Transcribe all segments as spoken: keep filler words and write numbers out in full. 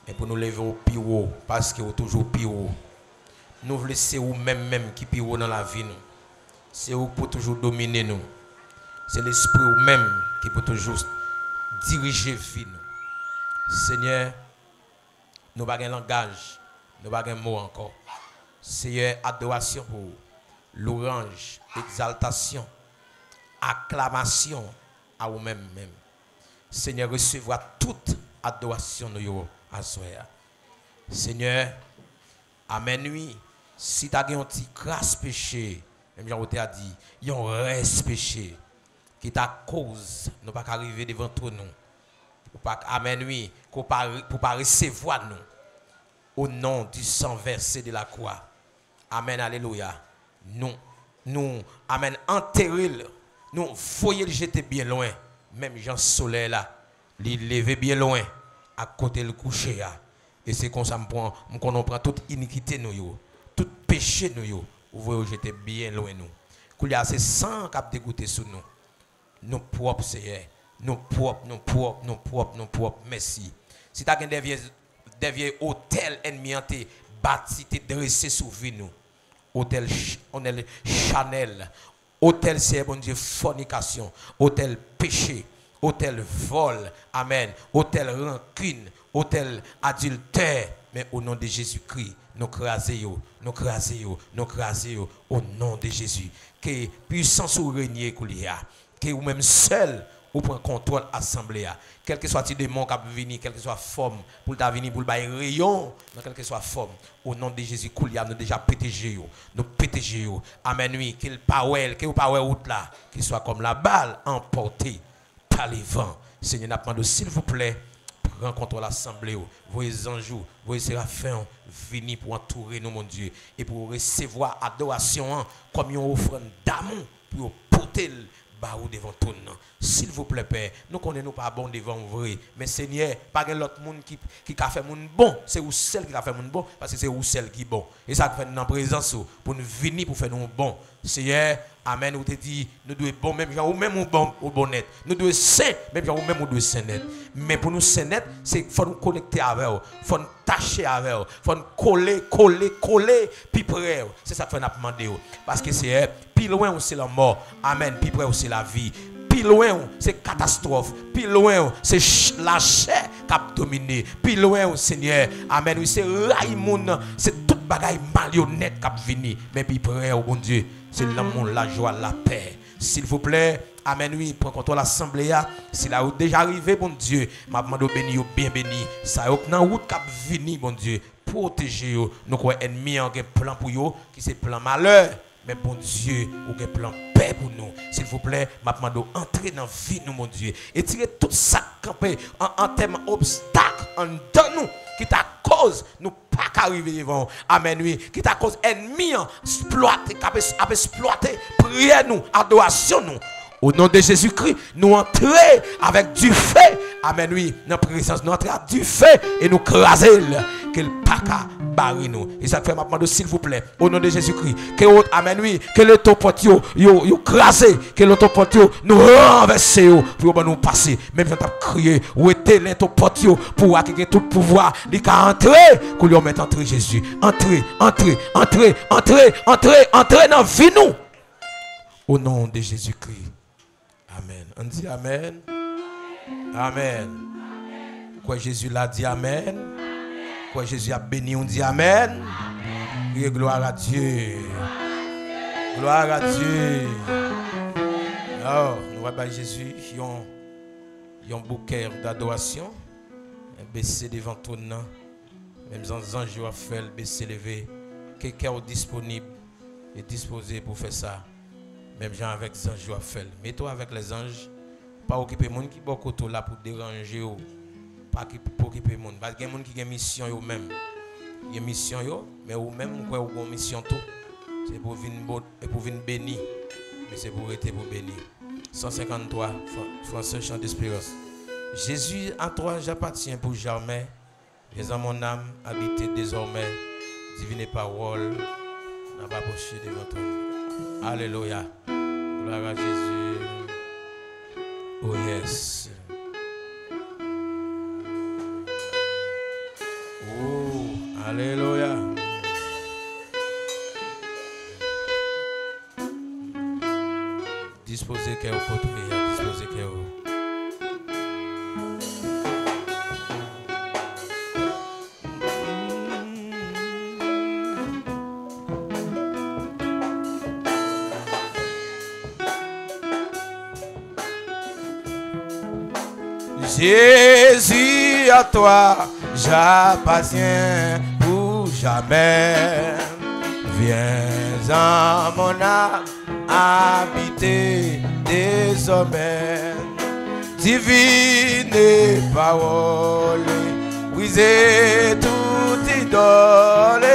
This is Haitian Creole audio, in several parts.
E pou nou leve w pi wo, paske ou toujou pi wo. Nou vle se ou menm menm ki pi wo nan lavi nou. Se ou k pou toujou domine nou. Se Lespri ou menm ki pou toujou dirije vi nou. Senyè, nou pa gen langaj, nou pa gen mo ankò. Seyè, adorasyon pou ou. Lwanj, egzaltasyon, aklamasyon a ou menm menm. Senyè, resevwa tout adorasyon nou yo aswè a. Senyè, amèn wi, si ta gen yon ti kras peche, menm jan ou te a di, yon rès peche, ki ta koz nou pa ka rive devan twòn ou, pou pa, amèn wi, pou pa, pou pa resevwa nou, au nom du sang versé de la croix. Amèn, alelouya. Nou, nou, amèn, antere l. Nou voye l jete byen lwen. Menm jan solèy la, li leve byen lwen ak kote l kouche a. E se konsa m pran, m konnen w pran tout inikite nou yo, tout peche nou yo, ou voye w jete byen lwen nou. Koulye a, se san k ap degoute sou nou. Nou pwòp, Seyè. Nou pwòp, nou pwòp, nou pwòp, nou pwòp. Mèsi. Si ta gen dè vye, dè vye otèl ènmi an te bati, te drese sou vi nou, otèl ch-, otèl chanèl, otèl, Seyè Bondye, fònikasyon, otèl peche, otèl vòl, amèn, otèl rankin, otèl adiltè, men o non de Jezikri, nou kraze yo, nou kraze yo, nou kraze yo, o non de Jezi. Ke pwisans ou renye koulye a. Ke ou menm sèl ou pran kontwòl asanble a. Kèlkeswa ti demon k ap vini, kèlkeswa fòm pou l ta vini, pou l bay reyon nan kèlkeswa fòm. O non de Jezi, koulye a, nou deja pete je yo. Nou pete je yo. Amèn wi, ke l pa wè l, ke yo pa wè wout la. Ke swa kòm la bal anpòte pa le van. Senyè, n ap mande w, silvouplè, pran kontwòl asanble w. Voye zanj ou, voye serafen w vini pou antoure nou, Bondye, e pou yo resevwa adorasyon an kòm yon ofrann damou pou yo pote l ba ou devan twòn nan. Silvouplè, Pè, nou konnen nou pa bon devan w vre, men Senyè, pa gen lòt moun ki, ki ka fè moun bon. Se ou sèl ki ka fè moun bon, paske se ou sèl ki bon. E sa k fè n nan prezans ou, pou n vini pou fè nou bon. Seyè, amèn, ou te di, nou dwe bon menm jan ou menm ou bon, ou bon nèt. Nou dwe sen menm jan ou menm ou dwe sen nèt. Men pou nou sen nèt, se fò nou konekte avè w, fò n tache avè w, fò n kole, kole, kole pi pre w. Se sa k fè n ap mande w. Paske, Seyè, pi lwen w se lanmò. Amèn. Pi pre w se lavi. Pi lwen w se katastwòf. Pi lwen w se ch-, lachè k ap domine. Pi lwen w, Senyè, amèn, wi, se ray moun, se tout bagay malyonèt k ap vini. Men pi pre w, Bondye, se lanmou, lajwa, lapè. Silvouplè, amèn, wi, pran kontwòl asanble a. Sila yo deja rive, Bondye, m ap mande w beni yo byen beni. Sa yo k nan wout k ap vini, Bondye, pwoteje yo. Nou kwè ènmi an gen plan pou yo, ki se plan malè. Men Bondye, ou gen plan pè pou nou. Silvouplè, m ap mande w antre nan vi nou, Bondye. Etire tout sa k kanpe an, an tèm obstak anndan nou, ki ta koz nou pa ka rive devan w. Amèn, wi. Ki ta koz ènmi an eksplwate, k ap es-, ap eksplwate priyè nou, adorasyon nou. O non de Jezikri, nou antre avèk dife. Amèn, wi. Nan prezans, nou antre ak dife e nou kraze l. Ke l pa ka bare nou. E sa k fè m ap mande w, silvouplè, o non de Jezikri, ke yo, amèn, wi, ke lotopòt yo, yo, yo kraze, ke lotopòt yo, nou ranvèse yo, pou yo ban nou pase. Menm jan t ap kriye, wete lotopòt yo, pou wa ki gen tout pouvwa, li ka antre, kou l yo mèt antre, Jezi. Antre, antre, antre, antre, antre, antre nan vi nou. O non de Jezikri. Amèn. Ann di amèn. Amèn. Kwè Jezi la, di amèn. Kwè Jezi ap beni w, di amèn. Kriye gloire à Dieu. Gloire à Dieu. Oh, nou va bay Jezi yon, yon bouke dadorasyon. Bese devan twòn nan. Menm jan zanj yo ap fè l, bese, leve. Ke kè w disponib e dispoze pou fè sa. Menm jan avèk zanj yo ap fè l. Mete w avèk lèzanj. Pa okipe moun ki bò kote w la pou deranje w. Pa ki, pa okipe moun. Paske gen moun ki gen misyon yo menm. Gen misyon yo, men ou menm, m kwè ou gen yon misyon tou. Se pou vin bo-, e pou vin beni. Men se pou rete pou beni. San senkanntwa, Fran-, Français Chant d'Espérance. Jésus, à toi j'appartiens pour jamais. Viens dans mon âme habiter désormais, divine parole, n'a pas approché devant toi. Alléluia. Gloire à Jésus. Oh yes. Alelouya. Dispoze kè w kote w ye a, dispoze kè w. Jésus, à toi j'appartiens pour jamais. Viens en mon âme habiter désormais. Divine parole, briser toute idole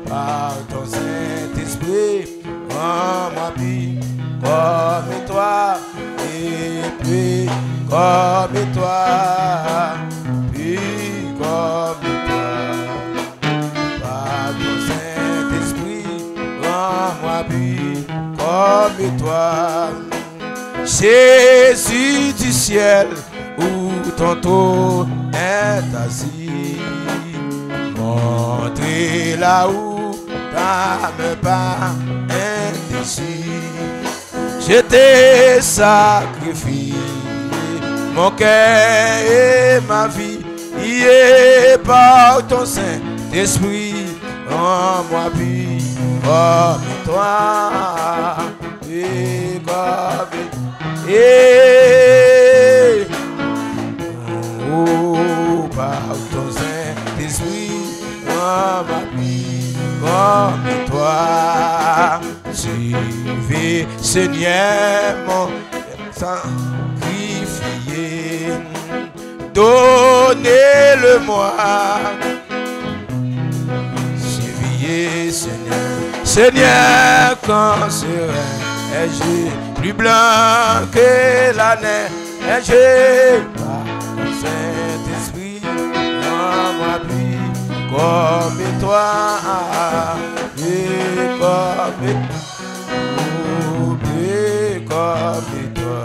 par ton Saint-Esprit. Rends-moi pur comme toi, et pur comme toi, pur comme toi. Par ton Saint-Esprit, rends-moi pur comme toi. Jésus du ciel, où ton trône est assis, montre là où ta main par indécis. Je te sacrifie mon cœur et ma vie, et par ton Saint-Esprit, rends-moi pur comme toi. Et comme, et, oh, par ton Saint-Esprit, rends-moi pur comme toi. Suivez, Seigneur, mon sacrifié. Donnez-le-moi. Suivez, Seigneur. Seigneur, quand serai-je plus blanc que la neige? Par ton Saint-Esprit, rends-moi pur comme toi, pur comme, oh, pur comme toi,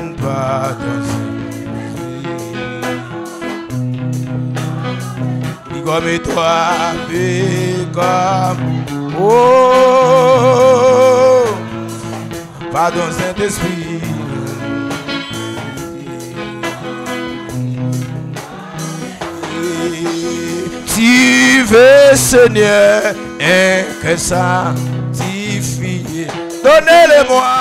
mm, par ton Saint-Esprit. Pur comme toi, pur comme, oh, pardon, Saint-Esprit. Tu veux, Seigneur, un cœur sanctifié. Donnez-le-moi.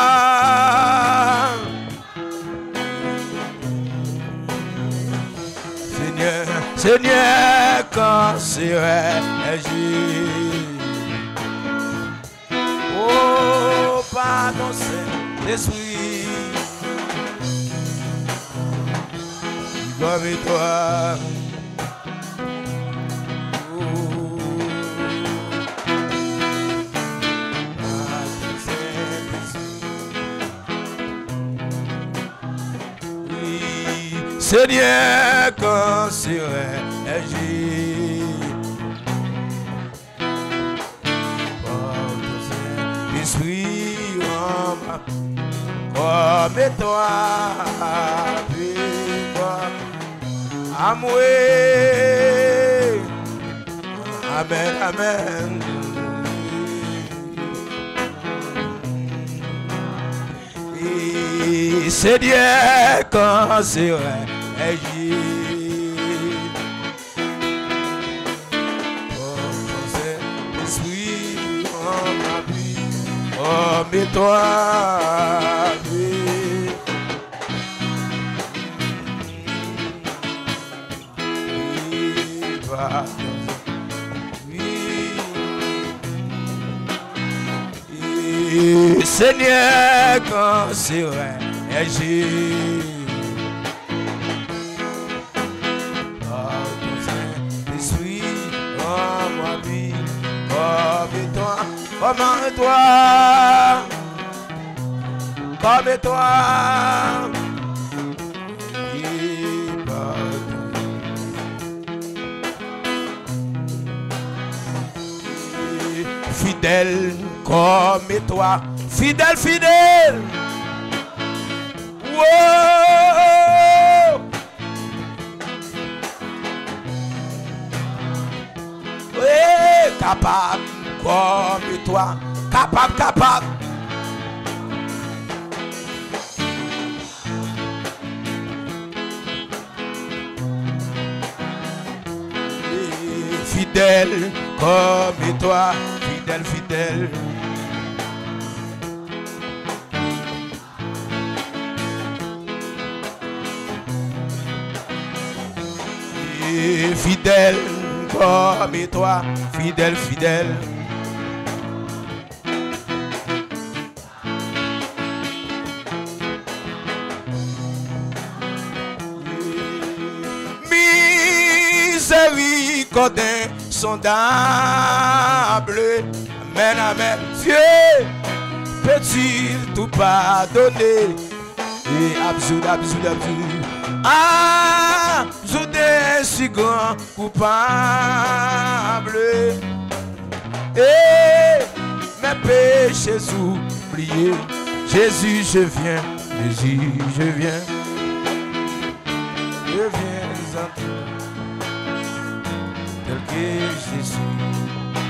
Seigneur, Seigneur, quand serai-je? Oh, pardon, Saint-Esprit. Gloire à toi. Oh, pardon, Saint-Esprit. Oui, Seigneur, quand serai-je? Par ton Saint-Esprit, rends-moi comme toi, pur comme toi. Amway. Amen, amen. Et Seigneur, quand serai-je? Oh, ton Saint-Esprit, rends-moi pur comme toi, pur. Oui, pardon. Oui. Et Seigneur, quand serai-je? Par ton Saint-Esprit, rends-moi pur comme toi, comme toi, comme toi. Et par ton Fidèle comme toi. Fidèle, fidèle. Wow. Kapab comme toi. Kapab, kapab. Fidèle comme toi, fidèle, fidèle. Fidèle comme toi, fidèle, fidèle. Miséricorde insondable. Amen, amen. Dieu peut-il tout pardonner? Et absoudre, absoudre, absoudre. Absoudre un si grand coupable. Et mes péchés oubliés. Jésus, je viens, Jésus, je viens. Je viens à toi, tel que je suis.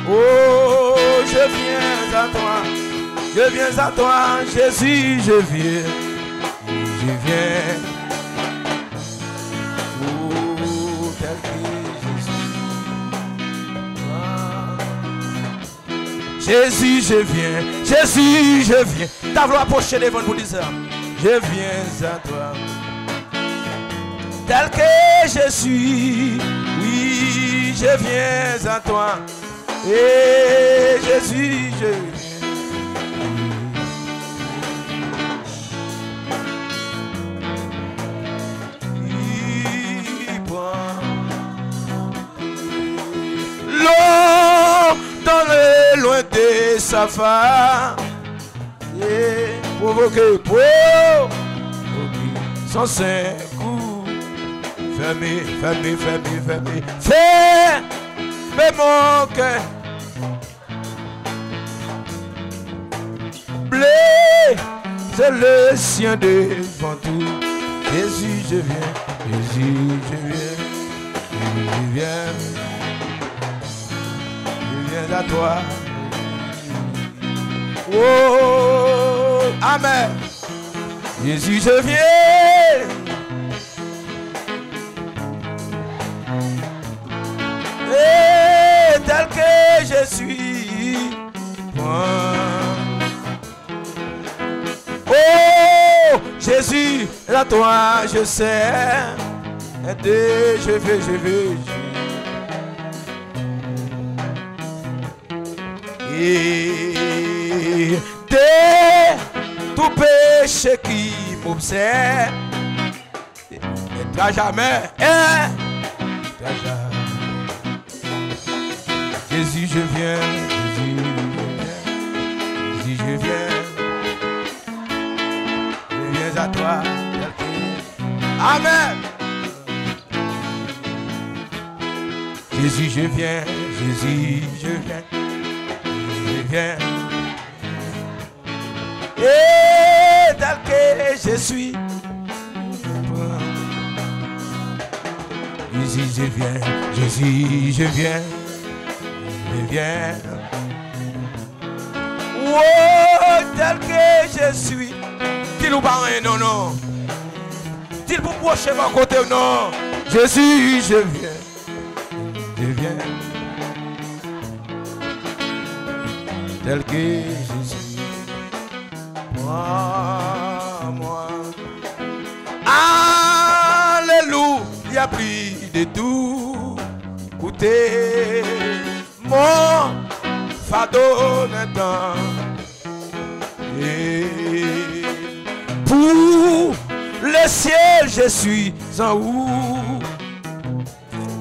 Oh, je viens à toi, je viens à toi, Jésus, je viens, je viens. Oh, tel que je suis. Ah. Jésus, je viens. Jésus, je viens. Ta vle apwoche devan l pou di sa. Je viens à toi. Tel que je suis. Oui, je viens à toi. Et Jésus, je viens. Li pran lontan le lwen de sa fa. E pwovoke, pwovoke son sen kou. Fèmen, fèmen, fèmen, fèmen. Fèmen mon kè. Blese le syen devan tou. Jésus, je viens, Jésus, je viens, Jésus, je viens, je viens à toi. Oh, amen. Jésus, je viens. Et tel que je suis, prends. Oh, Jésus, à toi je sais. De, je veux, je veux, je Et de tout péché qui m'obsède, et à jamais, et à jamais. Jésus, je viens, Jésus, je viens, Jésus, je viens, je viens à toi, tel que. Amen. Jésus, je viens, Jésus, je viens, je viens. Et tel que je suis, Jésus, je viens, Jésus, je viens, je viens. Oh, tel que je suis. Di l ou pa anyen, non, non. Di l pou pwoche bò kote w, non. Jésus, je viens. Je viens. Tel que je suis. Prends-moi. Alléluia, pris de tout côté. Mon fardeau n'est tant. Et pour le ciel, je suis en route.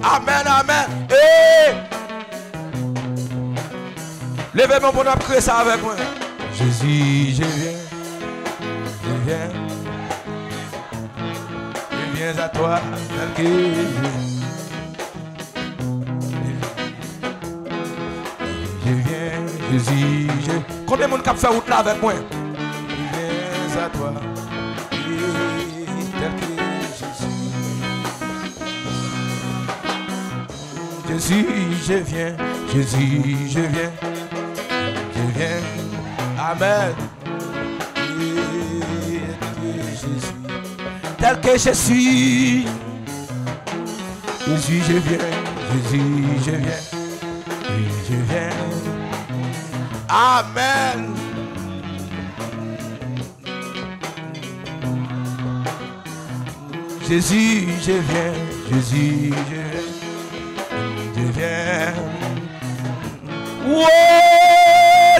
Amen, amen. Hey! Leve men w pou n ap kriye sa avèk mwen. Jésus, je viens, je viens, je viens à toi, tel que je suis. Je viens, Jésus, je. Konbyen moun k ap fè wout la avèk mwen? Je viens à toi, tel que je suis. Jésus, je viens, Jésus, je viens, je viens. Amen. Jésus, tel que je suis. Jésus, je viens, Jésus, je viens, Jésus, je viens. Amen. Jésus, je viens, Jésus, je viens, je viens. Oh,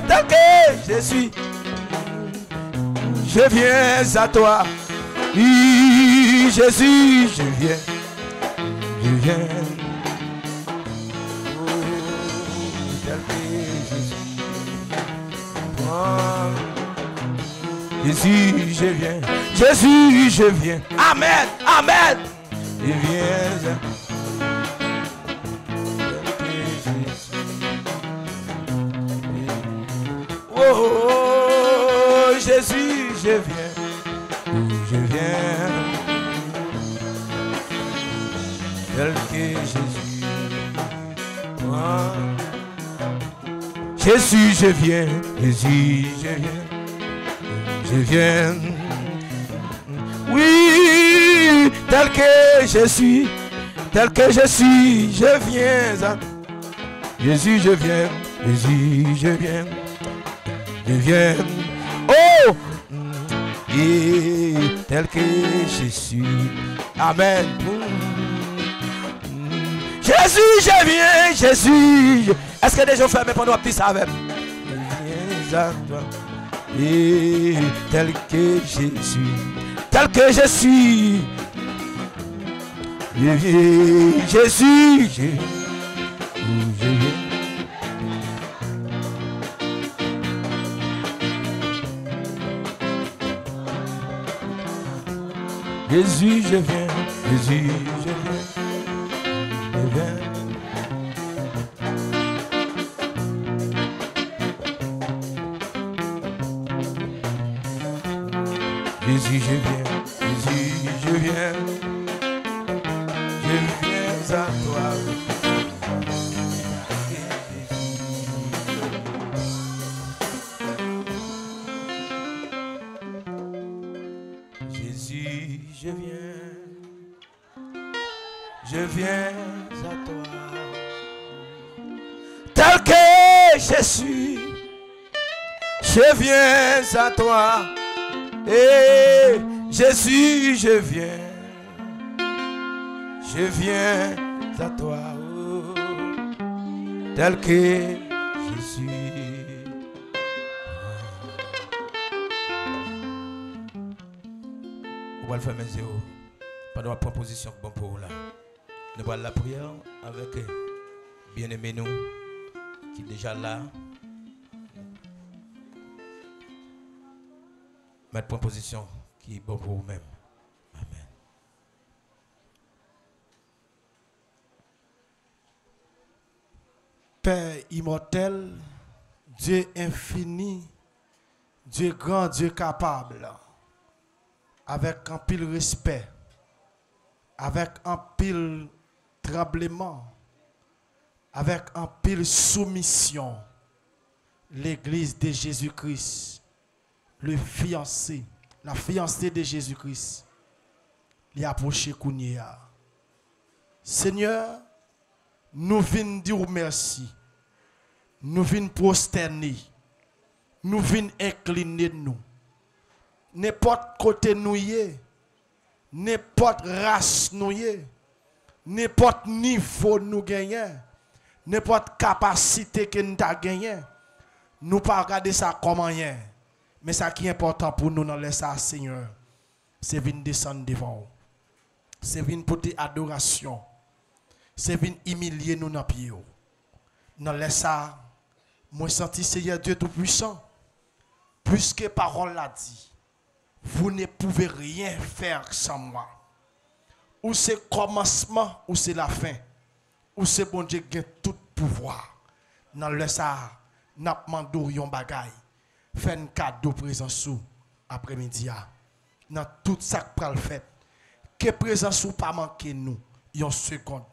tel que je suis, je viens à toi. Oui, Jésus, je viens, je viens. Oh, tel que je suis. Jésus, je viens. Jésus, je viens. Amen. Amen. Je viens. Oh, oh, oh, Jésus, je viens. Je viens. Tel que Jésus. Jésus, je viens, Jésus, je viens, je viens. Oui, tel que je suis, tel que je suis, je viens. Jésus, je viens, Jésus, je viens, je viens. Oh, et tel que je suis. Amen. Jésus, je viens, Jésus. Èske deja w fèmen pandan w ap di sa avè m? Et tel que je suis, tel que je suis, Jésus, je, je, Jésus, je viens, Jésus, je viens, je viens. Jésus, je viens, Jésus, je viens, je viens à toi. Jésus, je viens. Je viens à toi. Tel que je suis, je viens à toi. Et Jésus, je viens. Je viens à toi. Oh, tel que je suis. Ou pral fèmen zye w pandan w ap pran pozisyon k bon pou ou la. Nou pral lapriyè avèk, eh, byeneme nou ki deja la. Mèt pran pozisyon ki bon pou ou menm. Amen. Pè imòtèl, Dye enfini, Dye gran, Dye kapab, avèk anpil respè, avèk anpil tranbleman, avèk anpil soumisyon, Legliz de Jezi Kris, le fiancé, la fiancée de Jésus-Christ, li apwoche kounye a. Senyè, nou vin di w mèsi. Nou vin pwostène. Nou vin enkline nou. Nenpòt kote nou ye, nenpòt ras nou ye, nenpòt nivo nou genyen, nenpòt kapasite ke n ta genyen, nou pa gade sa kòm anyen. Men sa ki enpòtan pou nou nan lè sa a, Senyè, se vin desann devan w. Se vin pote adorasyon. Se vin imilye nou nan pye w. Nan lè sa a, mwen santi Seyè Dye Toupuisan, puiske pawòl la di, vous ne pouvez rien faire sans moi. Ou se kòmansman, ou se lafen. Ou se Bondye k gen tout pouvwa. Nan lè sa a, n ap mande w yon bagay. Fè n kado prezans ou aprèmidi a. Nan tout sa k pral fèt, ke prezans ou pa manke nou yon segonn.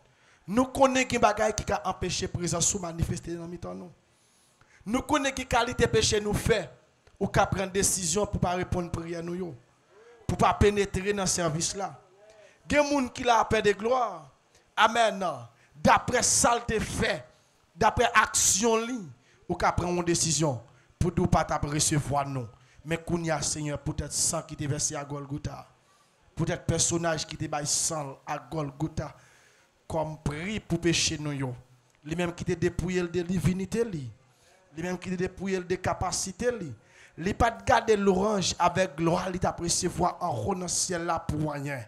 Nou konnen gen bagay ki ka anpeche prezans ou manifeste nan mitan nou. Nou konnen gen kalite peche nou fè, ou ka pran desizyon pou pa reponn priyè nou yo, pou pa penetre nan sèvis la. Gen moun ki la, Pè de glwa, amèn, daprè sa l te fè, daprè aksyon li, ou ka pran yon desizyon pou di w pa t ap resevwa nou. Men kounye a, Senyè, poutèt san ki te vèse a Gòlgota, poutèt pèsonaj ki te bay san l a Gòlgota kòm pri pou peche nou yo, li menm ki te depouye l de divinite li, li menm ki te depouye l de kapasite li, li pa t gade lwanj avèk glwa li t ap resevwa anwo nan syèl la pou anyen.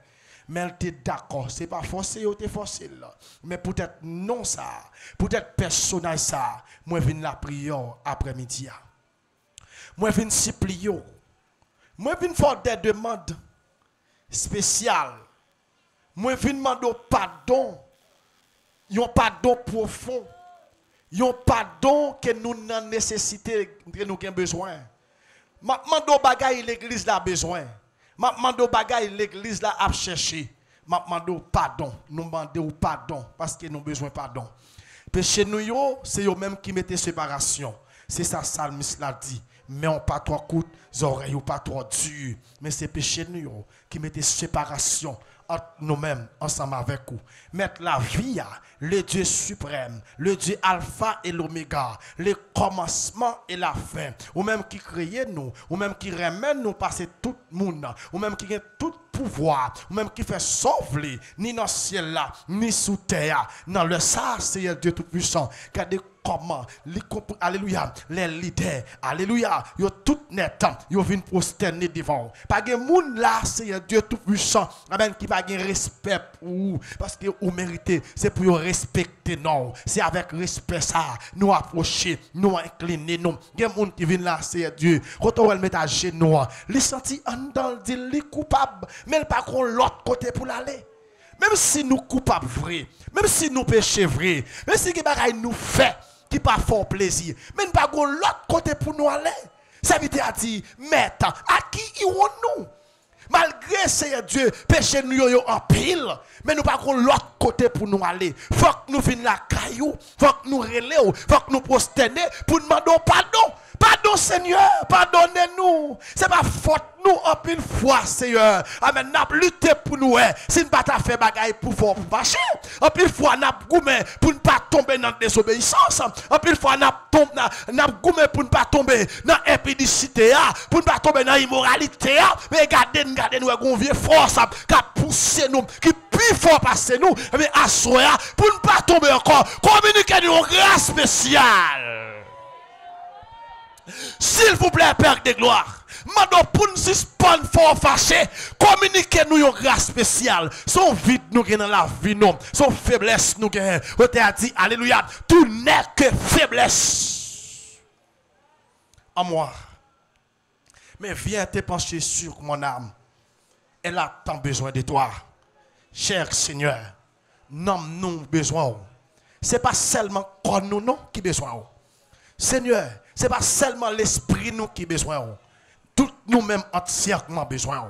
Men l te dakò, se pa fòse yo te fòse l, men poutèt non sa a, poutèt pèsonaj sa a, mwen vin lapriyè w aprèmidi a. Mwen vin sipliye w. Mwen vin fè w de demann espesyal. Mwen vin mande w padon. Yon padon pwofon. Yon padon ke nou nan nesesite, ke nou gen bezwen. M ap mande w bagay legliz la bezwen. M ap mande w bagay legliz la ap chèche. M ap mande w padon. Nou mande w padon paske nou bezwen padon. Peche nou yo, se yo menm ki mete separasyon. Se sa salmis la di. Men w pa twò kout, zòrèy ou pa twò di. Men se peche nou yo ki mete separasyon ant nou menm ansanm avèk ou. Mèt lavi a, le Dye siprèm, le Dye Alfa e Lomega, le kòmansman e lafen. Ou menm ki kreye nou, ou menm ki renmen nou pase tout moun, ou menm ki gen tout pouvwa, ou menm ki fè sa w vle, ni nan syèl la, ni sou tè a. Nan lè sa a, Seyè Dye Toupisan, gade kòman li konpri, alelouya, lè lidè, alelouya, yo tout nèt, yo vin pwostène devan w. Pa gen moun la, Seyè Dye Toupisan, amèn, ki pa gen respè pou ou, paske ou merite, se pou yo respekte non w. Se avèk respè sa a, nou apwoche, nou enkline nou. Gen moun ki vin la, Seyè Dye, kote w wè l met ajenou an, li santi anndan l di li koupab, men l pa gon lòt kote pou l ale. Menm si nou koupab vre, menm si nou peche vre, menm si gen bagay nou fè ki pa fè w plezi, men n pa gon lòt kote pou nou ale. Sèvitè a di, Mèt, a ki iwonn nou? Malgre, Seyè Dye, peche nou yo, yo anpil, men nou pa gon lòt kote pou nou ale. Fòk nou vin lakay ou, fòk nou rele w, fòk nou pwostène pou n mande w padon. Padon, Senyè, padone nou. Se pa fòt nou anpil fwa, Seyè. Amèn. N ap lite pou nou wè si n pa ta fè bagay pou fè w fache. Anpil fwa, n ap goumen pou n pa tonbe nan dezobeyisans. Anpil fwa, n ap ton-, n a-, n ap goumen pou n pa tonbe nan enpidisite a, pou n pa tonbe nan imoralite a. Men gade n, gade n wè gon vye fòs k ap pouse nou, ki pi fò pase nou. Ebyen, aswè a, pou n pa tonbe ankò, kominike nou yon gras espesyal. Silvouplè, Pè de glwa, mande w pou n sispann fè w fache, kominike nou yon gras espesyal. Se yon vid nou gen nan lavi nou, se yon feblès nou gen. Otè a di, alelouya, tout n'est que faiblesse en moi. Mais viens te pencher sur mon âme. Elle a tant besoin de toi. Cher Seigneur, nanm nou bezwen w. Se pa sèlman kò nou non ki bezwen w. Senyè, se pa sèlman lespri nou ki bezwen w. Tout nou menm antyèman bezwen w.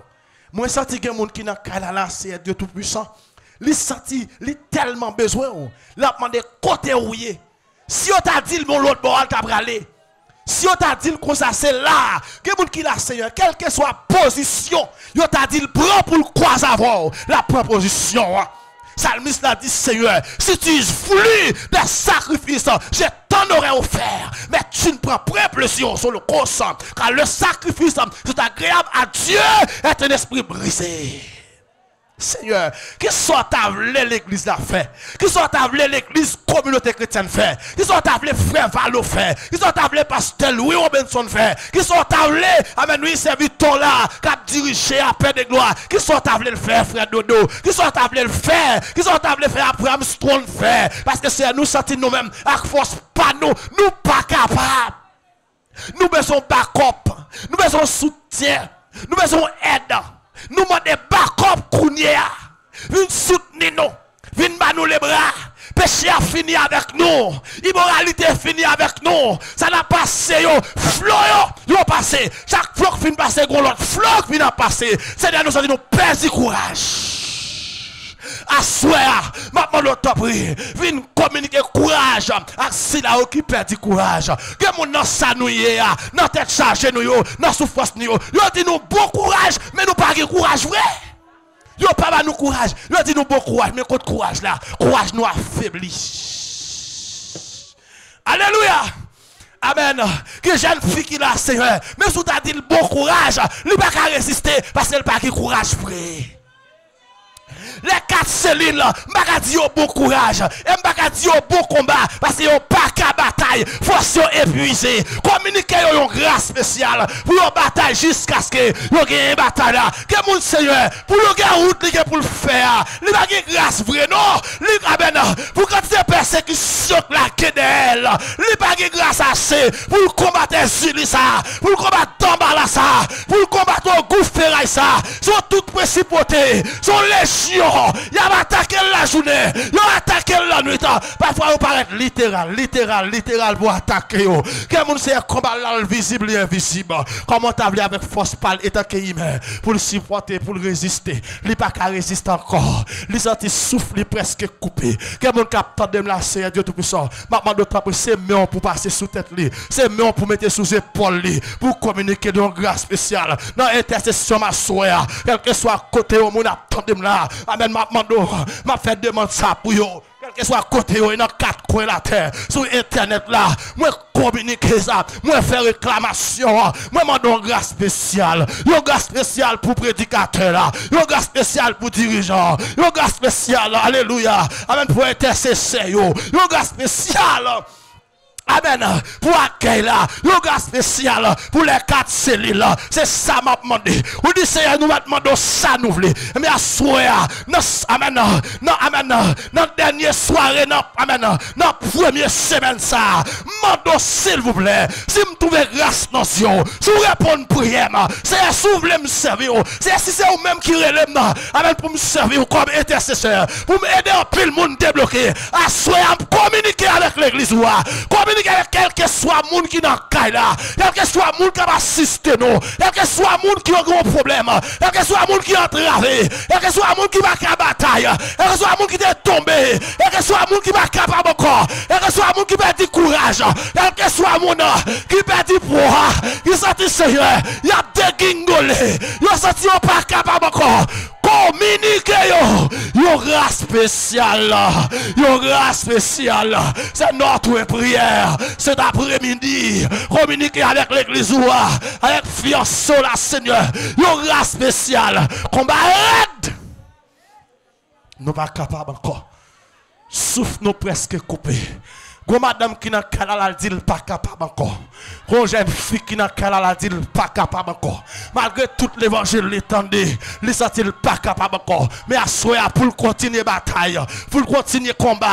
Mwen santi gen moun ki nan kay la la, Seyè Dye Toupisan. Li santi li tèlman bezwen w. L ap mande kote w ye. Si yo ta di l bon lòt bò a, l ta prale. Si yo ta di l konsa, se la a. Gen moun ki la, Seyè, kèlkeswa pozisyon yo ta di l pran pou l kwaze avè w, l ap pran pozisyon an. Salmis la di, Seyè, si tu voulus des sacrifices, je t'en aurais offert, mais tu ne prends point plaisir aux holocaustes, car le sacrifice qui est agréable à Dieu est un esprit brisé. Senyè, kisa w ta vle legliz la fè? Kisa w ta vle legliz kominote kretyèn fè? Kisa w ta vle frè Valo fè? Kisa w ta vle pastè Louis Robinson fè? Kisa w ta vle, amèn, wi, sèvitè w la k ap dirije a, Pè de glwa? Kisa w ta vle l fè, frè Dodo? Kisa w ta vle l fè? Kisa w ta vle fè, frè Armstrong fè? Paske, Senyè, nou santi nou menm, ak fòs pa nou, nou pa kapab. Nou bezwen yon bakòp. Nou bezwen yon soutyen. Nou bezwen yon èd. Nou mande bakòp kounye a. Vin soutni nou. Vin ba nou lebra. Peche a fini avèk nou. Imoralite fini avèk nou. Sa n ap pase yo, flo yo, yo pase. Chak flo k fin pase, gon lòt flo k vin ap pase. Senyè, nou santi nou pèdi kouraj. Aswè a, m ap mande w tanpri, vin kominike kouraj ak sila yo ki pèdi kouraj. Gen moun nan sa nou ye a, nan tèt chaje nou yo, nan soufrans nou yo. Yo di nou bon kouraj, men nou pa gen kouraj vre. Yo pa ba nou kouraj. Yo di nou bon kouraj, men kot kouraj la? Kouraj nou afebli. Alelouya! Amèn. Gen jèn fi ki la, Senyè. Men si w ta di l bon kouraj, li pa ka reziste, paske l pa gen kouraj vre. Lè kat selil, m pa ka di yo bon kouraj, e m pa ka di yo bon konba, paske yo pa ka batay, fòs yo epwize. Kominike yo yon gras espesyal pou yo batay jiskaske yo genyen batay la. Gen moun, Senyè, pou yo gen wout li gen pou l fè a, li pa gen gras vre, non. Li, amèn, pou kantite pèsekisyon k lage dèyè l, li pa gen gras ase pou l konbat èzili sa, pou l konbat danbala sa, pou l konbat ogou feray sa. Se yon tout prensipwote, se yon lejyon. Y ap atake l lajounen, y ap atake l lannwit. Pafwa yo parèt literal, literal, literal pou atake yo. Gen moun, se konba l la, l vizib, li envizib. Kòman w ta vle avèk fòs pa l etanke imen pou l sipòte, pou l reziste? Li pa ka reziste ankò. Li santi souf li prèske koupe. Gen moun k ap tande m la, Seyè Dye Toupisan, m ap mande w tanpri, se men w pou pase sou tèt li, se men w pou mete sou zepòl li, pou kominike l yon gras espesyal nan entèsesyon m aswè a. Kèlkeswa kote yon moun ap tande m la, amèn, m ap mande w, m ap fè demann sa pou yo. Kèlkeswa kote yo ye nan kat kwen latè, sou entènèt la, mwen kominike sa, mwen fè reklamasyon an, mwen mande yon gras espesyal, yon gras espesyal pou predikatè la, yon gras espesyal pou dirijan, yon gras espesyal, alelouya, amèn, pou entèsesè yo, yon gras espesyal, amèn, pou akèy la, yon gras espesyal pou lè kat selil la. Se sa m ap mande. Ou di, Seyè, nou pa t mande w sa nou vle. Men aswè a, nan, amèn, nan, amèn, nan dènye sware, nan, amèn, nan premye semèn sa a, m mande w, silvouplè, si m twouve gras nan zye w, si w reponn priyè m, Seyè, si w vle m sèvi w, Seyè, si se ou menm ki rele m nan, amèn, pou m sèvi w kòm entèsesè, pou m ede anpil moun debloke, aswè a, m kominike avèk legliz ou a, kominike avèk kèlkeswa moun ki nan kay la, kèlkeswa moun k ap asiste nou, kèlkeswa moun ki gen yon pwoblèm, kèlkeswa moun ki antrave, kèlkeswa moun ki pa ka batay, kèlkeswa moun ki te tonbe, kèlkeswa moun ki pa kapab ankò, kèlkeswa moun ki pèdi kouraj, kèlkeswa moun ki pèdi pwa, ki santi, Senyè, y ap degingole, yo santi yo pa kapab ankò. Kominike yo yon gras espesyal, yon gras espesyal. C'est notre prière cet après-midi. Kominike avèk legliz ou a, avèk fiyanse w la, Senyè, yon gras espesyal. Konba rèd. Nou pa kapab ankò. Souf nou prèske koupe. Gon madanm ki nan kay la, l al di l pa kapab ankò. Gon jèn fi ki nan kay la, l al di l pa kapab ankò. Malgre tout levanjil li tande, li santi l pa kapab ankò. Men aswè a, pou l kontinye batay, pou l kontinye konba,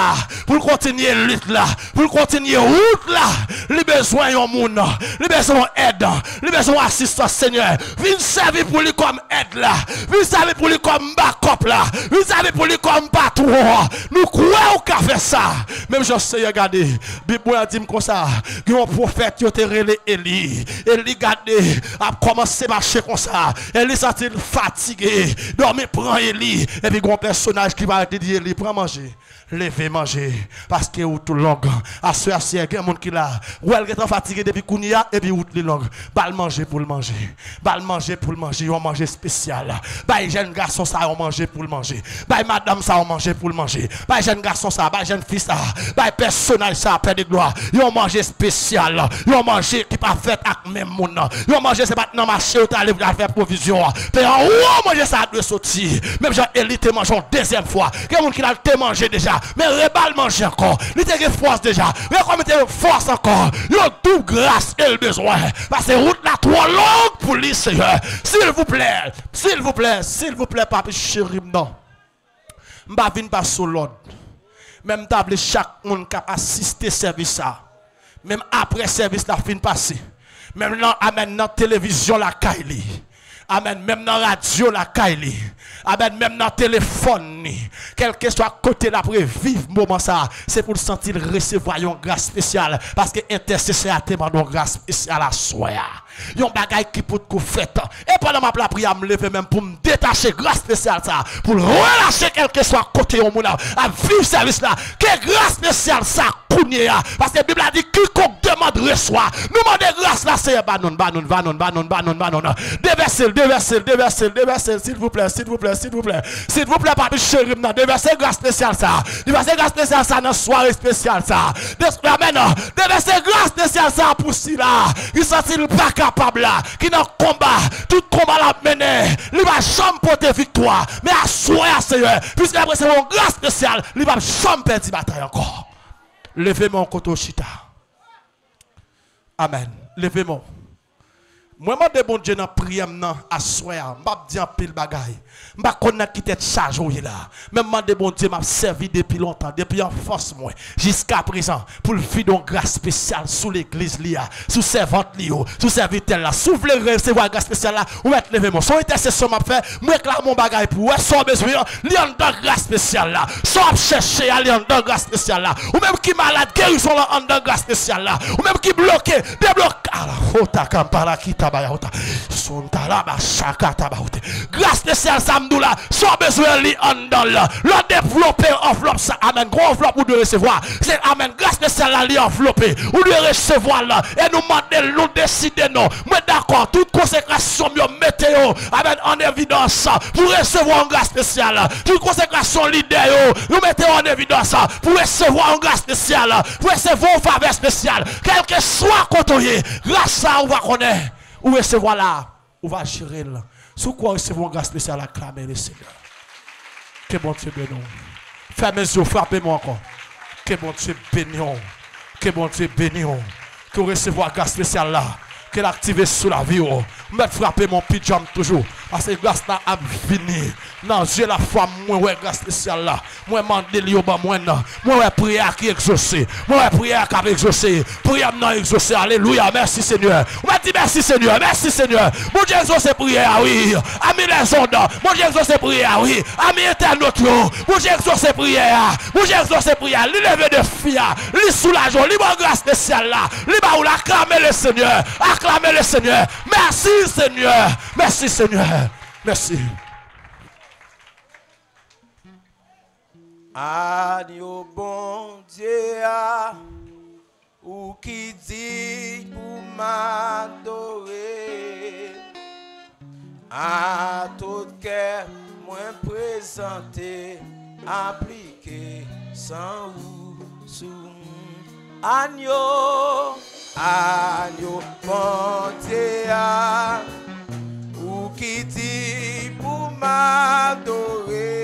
pou l kontinye lit la, pou l kontinye wout la, li bezwen yon moun, li bezwen yon èd, li bezwen yon asistans, Senyè. Vin sèvi pou li kòm èd la. Vin sèvi pou li kòm bakòp la. Vin sèvi pou li kòm patwon an. Nou kwè ou ka fè sa. Menm jan Seyè gade, Bib mwen an di m konsa, gen yon pwofèt yo te rele Eli. Eli gade, ap kòmanse mache konsa. Eli santi l fatige. Dòmi pran Eli. Epi gen yon pèsonaj ki parèt, li di Eli, pran manje. Leve manje, paske wout ou long. Aswè a, si gen moun ki la, ou wè l gentan fatige depi kounye a, epi wout li long. Ba l manje pou l manje. Ba l manje pou l manje, yon manje espesyal. Bay jèn gason sa yon manje pou l manje. Bay madanm sa yon manje pou l manje. Bay jèn gason sa, bay jèn fi sa, bay pèsonaj sa, pè de glwa, yon manje espesyal. Yon manje ki pa fèt ak men moun nan. Yon manje se pa t nan mache yo t ale pou y al fè pwovizyon an. Se anwo manje sa a dwe soti. Menm jan Eli te manje yon dezyèm fwa. Gen moun ki la l te manje deja. Men reba l manje ankò. Li te gen fòs deja. Rekomete fòs ankò. Yon doub gras ke l bezwen. Paske wout la twò long pou li, Seyè. Silvouplè, silvouplè, silvouplè, papi cheri m nan. M pa vin pase w lòd. Men m ta vle chak moun k ap asiste sèvis sa, menm apre sèvis la fin pase, menm nan, amèn, nan televizyon lakay li, amèn, menm nan radyo lakay li, amèn, menm nan telefòn li, kèlkeswa kote l ap reviv moman sa, se pou l santi l resevwa yon gras espesyal, paske entèsesè a te mande yon gras espesyal aswè a. Yon bagay ki potko fèt. E pandan m ap lapriyè, m leve men m pou m detache gras espesyal sa a, pou l relache kèlkeswa kote yon moun ap, ap viv sèvis la. Ke gras espesyal sa a kounye a. Paske Bib la di, "Quiconque demande reçoit." Nou mande gras la, Seyè, ba nou l, ba nou l, ba nou l, ba nou l, ba nou l, ba nou l. Devèse l, devèse l, devèse l, devèse l, silvouplè, silvouplè, silvouplè. Silvouplè, papi cheri m nan, devèse gras espesyal sa a. Devèse gras espesyal sa a nan sware espesyal sa a. Des-, amèn. Devèse gras espesyal sa a pou sila ki santi l pa kapab la, ki nan konba. Tout konba l ap mennen, li pa janm pote viktwa. Men aswè a, Seyè, piske l ap resevwa yon gras espesyal, li p ap janm pèdi batay ankò. Leve men w kote w chita. Amèn. Leve men w. Mwen mande Bondye nan priyè m nan aswè a. M p ap di anpil bagay. M pa konn nan ki tèt chaje w ye la. Men m mande Bondye m ap sèvi depi lontan, depi anfans mwen, jiska prezan, pou l vide yon gras espesyal sou legliz li a, sou sèvant li yo, sou sèvitè l la. Si w vle resevwa gras espesyal la, ou mèt leve men w. Se yon entèsesyon m ap fè. M reklame yon bagay pou ou. Wè sa w bezwen an, li anndan gras espesyal la. Sa w ap chèche a, li anndan gras espesyal la. Ou menm ki malad, gerizon lan anndan gras espesyal la. Ou menm ki bloke, debloke. Ala hota kampala kita baya hota. Sonta la ba shaka taba hote. Gras espesyal sa m di w la, sa w bezwen an, li anndan l. Lè w devlope anvlòp sa, amèn. Gwo anvlòp ou dwe resevwa. Se, amèn. Gras espesyal la, li anvlope. Ou dwe resevwa l. E nou mande l, nou deside nou. Mwen dakò, tout konsekrasyon m yo mete yo, amèn, an evidans pou resevwa yon gras espesyal. Tout konsekrasyon lidè yo, nou mete yo an evidans pou resevwa yon gras espesyal, pou resevwa yon favè espesyal. Kèlkeswa kote w ye, gras sa a ou va konnen, ou resevwa la, ou va jere l. Si w kwè w resevwa yon gras espesyal, aklame Lesenyè. Ke Bondye beni w. Fèmen zye w, frape men w ankò. Ke Bondye beni w. Ke Bondye beni w. Ke w resevwa gras espesyal la. Ke l aktive sou lavi w. Mèt frape men w pi djanm toujou. Paske gras la ap vini. Nan zye lafwa m, mwen wè gras espesyal la. Mwen mande l, yo ban mwen l. Mwen wè priyè a ki egzose. Mwen wè priyè a k ap egzose. Priyè m nan egzose. Alelouya. Mèsi, Senyè. Ou mèt di, "Mèsi, Senyè. Mèsi, Senyè." Bondye egzose priyè a, wi. Ami lèzonn. Bondye egzose priyè a, wi. Ami entènot yo. Bondye egzose priyè a. Bondye egzose priyè a. Li leve defi a. Li soulaje w. Li ba w gras espesyal la. Li ba w la. Aklame Lesenyè. Aklame Lesenyè. Mèsi, Senyè. Mèsi, Senyè. Mèsi. Anyo Bondye a, ou ki diy pou m adore. A tout kè mwen prezante, aplike san ou sou mwen. Anyo, anyo Bondye a, ou ki diy pou m adore.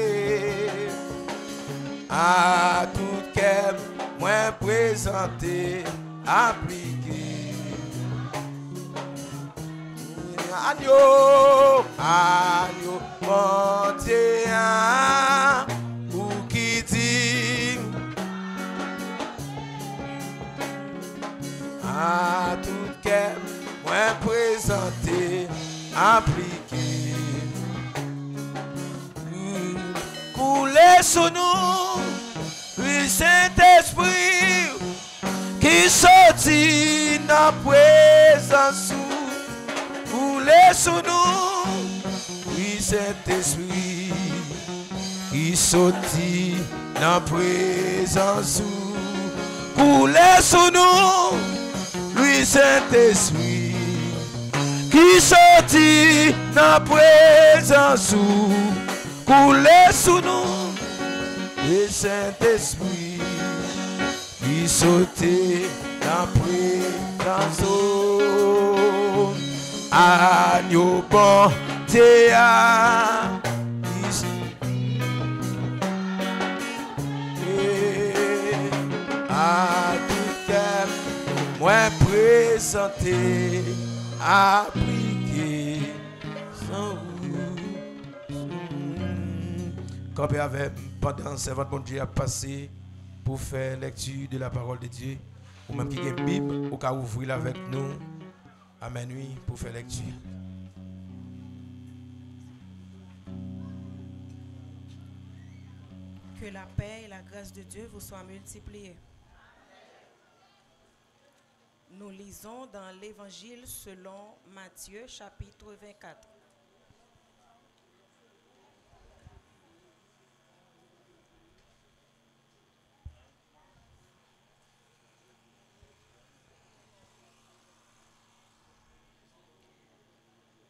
A tout kè m mwen prezante, aplike. Anyo, anyo Bondye a, ou ki diy, a tout kè m mwen prezante, aplike. Koule sou nou, wi Sentespri, ki soti nan prezans ou. Koule sou nou, wi Sentespri, ki soti nan prezans ou. Koule sou nou, wi Sentespri, ki soti nan prezans ou. Koule sou nou, wi Sentespri, ki soti nan prezans ou. Anyo Bondye a, ki s-, a tout kè m mwen prezante, aplike san ou. Kanpe avè m pandan sèvant Bondye ap pase pou fè lèkti de la parole de Dieu. Ou menm ki gen Bib, ou ka ouvri l avèk nou. Amèn, wi, pou fè lèkti. Que la paix et la grâce de Dieu vous soient multipliées. Nous lisons dans l'Évangile selon Matthieu, chapitre vingt-quatre.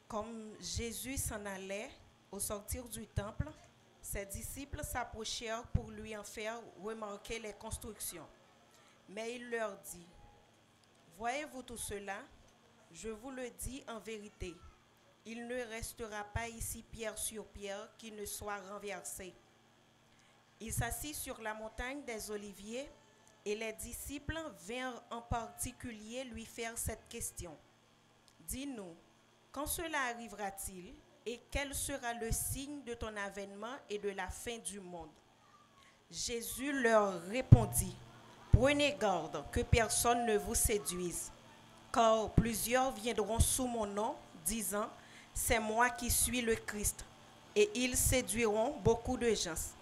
Comme Jésus s'en allait, au sortir du temple, ses disciples s'approchèrent pour lui en faire remarquer les constructions. Mais il leur dit : « Voyez-vous tout cela ? Je vous le dis en vérité, il ne restera pas ici pierre sur pierre qui ne soit renversée. » Il s'assit sur la montagne des Oliviers, et les disciples vinrent en particulier lui faire cette question : « Dis-nous, quand cela arrivera-t-il, et quel sera le signe de ton avènement et de la fin du monde ? » Jésus leur répondit : « Prenez garde que personne ne vous séduise, car plusieurs viendront sous mon nom, disant : « C'est moi qui suis le Christ », et ils séduiront beaucoup de gens.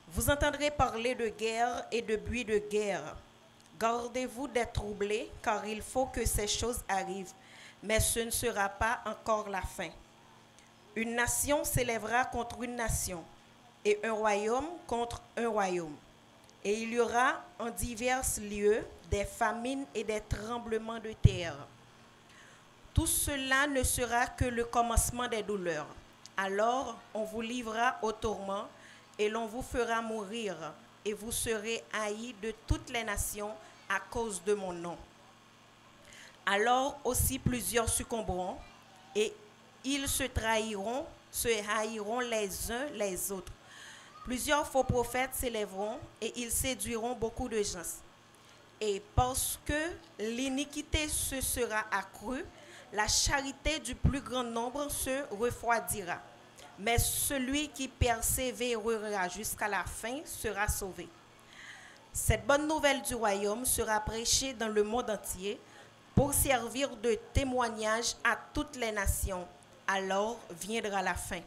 Vous entendrez parler de guerre et de bruit de guerre. Gardez-vous d'être troublés, car il faut que ces choses arrivent, mais ce ne sera pas encore la fin. Une nation s'élèvera contre une nation, et un royaume contre un royaume. Et il y aura en divers lieux des famines et des tremblements de terre. Tout cela ne sera que le commencement des douleurs. Alors on vous livrera au tourment et l'on vous fera mourir, et vous serez haïs de toutes les nations à cause de mon nom. Alors aussi plusieurs succomberont, et ils se trahiront, se haïront les uns les autres. Plusieurs faux prophètes s'élèveront et ils séduiront beaucoup de gens. Et parce que l'iniquité se sera accrue, la charité du plus grand nombre se refroidira. Mais celui qui persévérera jusqu'à la fin sera sauvé. Cette bonne nouvelle du royaume sera prêchée dans le monde entier pour servir de témoignage à toutes les nations. Alors viendra la fin.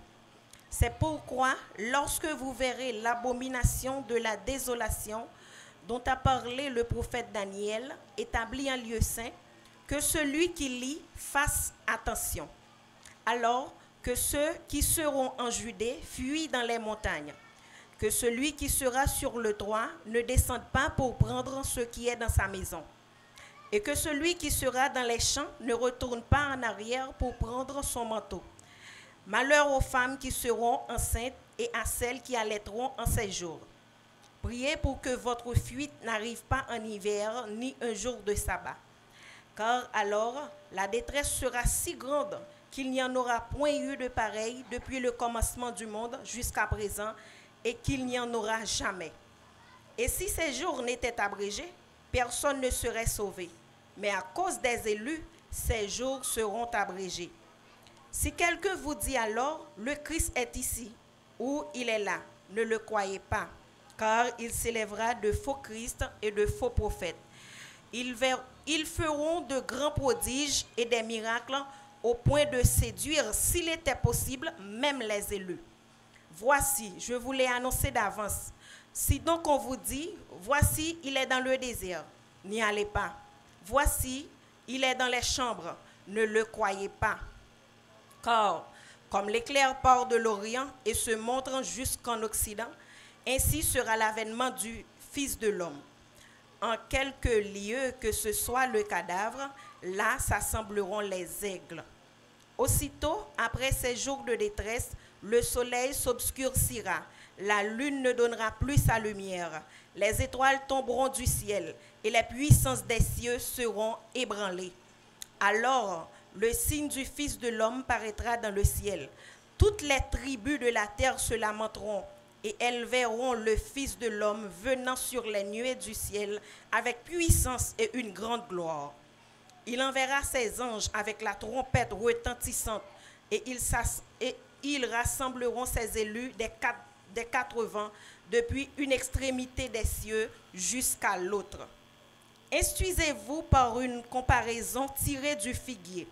C'est pourquoi, lorsque vous verrez l'abomination de la désolation dont a parlé le prophète Daniel établie en lieu saint, que celui qui lit fasse attention. Alors que ceux qui seront en Judée fuient dans les montagnes. Que celui qui sera sur le toit ne descende pas pour prendre ce qui est dans sa maison. Et que celui qui sera dans les champs ne retourne pas en arrière pour prendre son manteau. Malheur aux femmes qui seront enceintes et à celles qui allaiteront en ces jours. Priez pour que votre fuite n'arrive pas en hiver ni un jour de sabbat. Car alors la détresse sera si grande qu'il n'y en aura point eu de pareille depuis le commencement du monde jusqu'à présent, et qu'il n'y en aura jamais. Et si ces jours n'étaient abrégés, personne ne serait sauvé. Mais à cause des élus, ces jours seront abrégés. Si quelqu'un vous dit alors : « Le Christ est ici », ou : « Il est là », ne le croyez pas, car il s'élèvera de faux Christ et de faux prophètes. Ils, ver- ils feront de grands prodiges et des miracles au point de séduire, s'il était possible, même les élus. Voici, je vous l'ai annoncé d'avance. Si donc on vous dit : « Voici, il est dans le désert », n'y allez pas. « Voici, il est dans les chambres », ne le croyez pas. Car, comme l'éclair part de l'Orient et se montre jusqu'en Occident, ainsi sera l'avènement du Fils de l'homme. En quelque lieu que ce soit le cadavre, là s'assembleront les aigles. Aussitôt, après ces jours de détresse, le soleil s'obscurcira, la lune ne donnera plus sa lumière, les étoiles tomberont du ciel, et les puissances des cieux seront ébranlées. Alors, le signe du Fils de l'homme paraîtra dans le ciel. Toutes les tribus de la terre se lamenteront, et elles verront le Fils de l'homme venant sur les nuées du ciel avec puissance et une grande gloire. Il enverra ses anges avec la trompette retentissante, et ils, et ils rassembleront ses élus des quatre, des quatre vents, depuis une extrémité des cieux jusqu'à l'autre. Instruisez-vous par une comparaison tirée du figuier.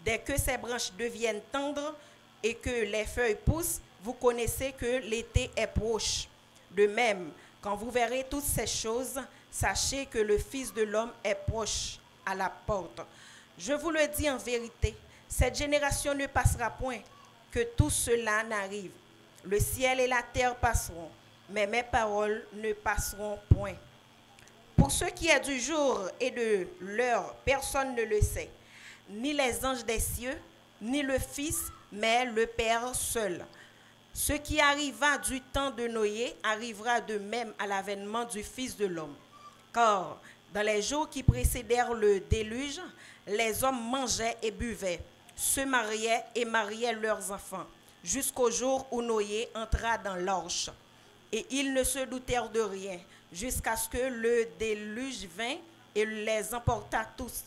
Dès que ses branches deviennent tendres et que les feuilles poussent, vous connaissez que l'été est proche. De même, quand vous verrez toutes ces choses, sachez que le Fils de l'homme est proche. à la porte. Je vous le dis en vérité, cette génération ne passera point que tout cela n'arrive. Le ciel et la terre passeront, mais mes paroles ne passeront point. Pour ce qui est du jour et de l'heure, personne ne le sait, ni les anges des cieux, ni le Fils, mais le Père seul. Ce qui arriva du temps de Noé arrivera de même à l'avènement du Fils de l'homme. Car dans les jours qui précédèrent le déluge, les hommes mangeaient et buvaient, se mariaient et mariaient leurs enfants, jusqu'au jour où Noé entra dans l'arche. Et ils ne se doutèrent de rien, jusqu'à ce que le déluge vint et les emporta tous.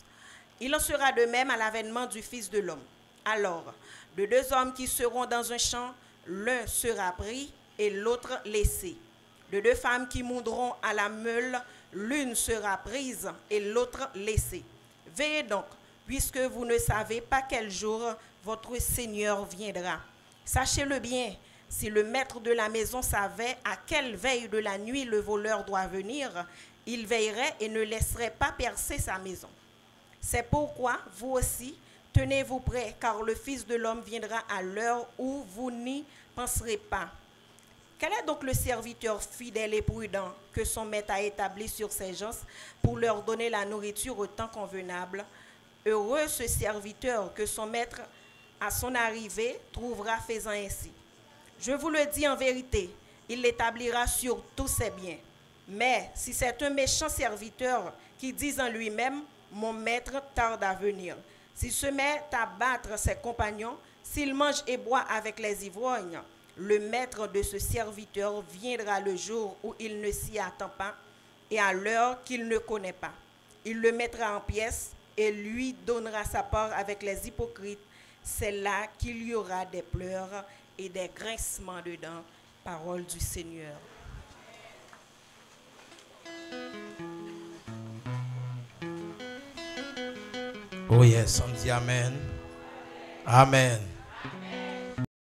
Il en sera de même à l'avènement du Fils de l'homme. Alors, de deux hommes qui seront dans un champ, l'un sera pris et l'autre laissé. De deux femmes qui moudront à la meule, l'une sera prise et l'autre laissée. Veillez donc, puisque vous ne savez pas quel jour votre Seigneur viendra. Sachez-le bien, si le maître de la maison savait à quelle veille de la nuit le voleur doit venir, il veillerait et ne laisserait pas percer sa maison. C'est pourquoi, vous aussi, tenez-vous prêts, car le Fils de l'homme viendra à l'heure où vous n'y penserez pas. Quel est donc le serviteur fidèle et prudent que son maître a établi sur ses gens pour leur donner la nourriture au temps convenable? Heureux ce serviteur que son maître, à son arrivée, trouvera faisant ainsi. Je vous le dis en vérité, il l'établira sur tous ses biens. Mais si c'est un méchant serviteur qui dit en lui-même, mon maître tarde à venir, s'il se met à battre ses compagnons, s'il mange et boit avec les ivrognes, le maître de ce serviteur viendra le jour où il ne s'y attend pas et à l'heure qu'il ne connaît pas. Il le mettra en pièces et lui donnera sa part avec les hypocrites. C'est là qu'il y aura des pleurs et des grincements de dents. Parole du Seigneur. Oh yes, ann di amen. Amen.